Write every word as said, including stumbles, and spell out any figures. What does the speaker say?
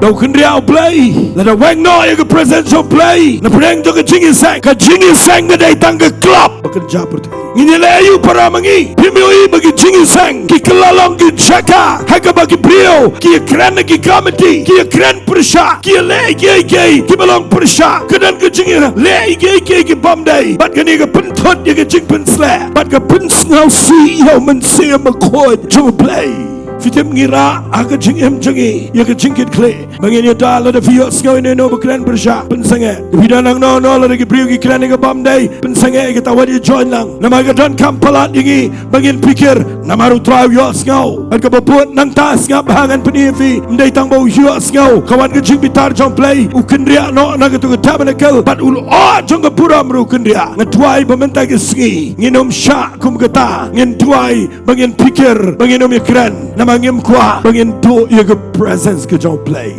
Da u kynriah U Blei, lada weng noh ïa ka presence jong U Blei napdeng jong ka jingïaseng, ka jingïaseng ka dei tang ka klop ba kynja pyrthei. Ngin ïaleh aïu para ma ngi? Phim ïohi ba ki jingïaseng ki kylla long ki jaka ha kaba ki briew ki ïakren ha ki komiti, ki ïakren pyrshah, ki ïaleh kiei kiei kiba long pyrshah. Ka don ka jingïaleh kiei kiei ki bym dei, bad kane ka pynthut ïa ka jingpynsleh bad ka pynsngewsih ïa U Mynsiem Bakhuid jong U Blei. Phi tip, ngi rah ha ka jingim jong ngi ïa ka jingkitkhlieh. Ma ngin ïada, lada phi ïohsngew ïano ïano ba kren pyrshah, pynsangeh. Phi da nangno no, lada ki briew ki kren ïa ka bym dei, pynsangeh, ïa kata wat ïa join lang. Namar ka donkam palat ïa ngi ba ngin phikir, namar U Trai u ïohsngew. Bad kaba bud nangta, sngap bha, ngan pyni ïa phi, ym dei tang ba u ïohsngew, ka wan ka jingbitar jong U Blei, u kynriah noh na katu ka tabernacle bad u lyoh jong ka burom ruh u kynriah. Nga duwai ba mynta ka sngi ngin ym shah kum kata, ngin duwai ba ngin phikir, ba ngin ym ïakren, namar ngim kwah ba ngin duh ïa ka presence ka jong U Blei.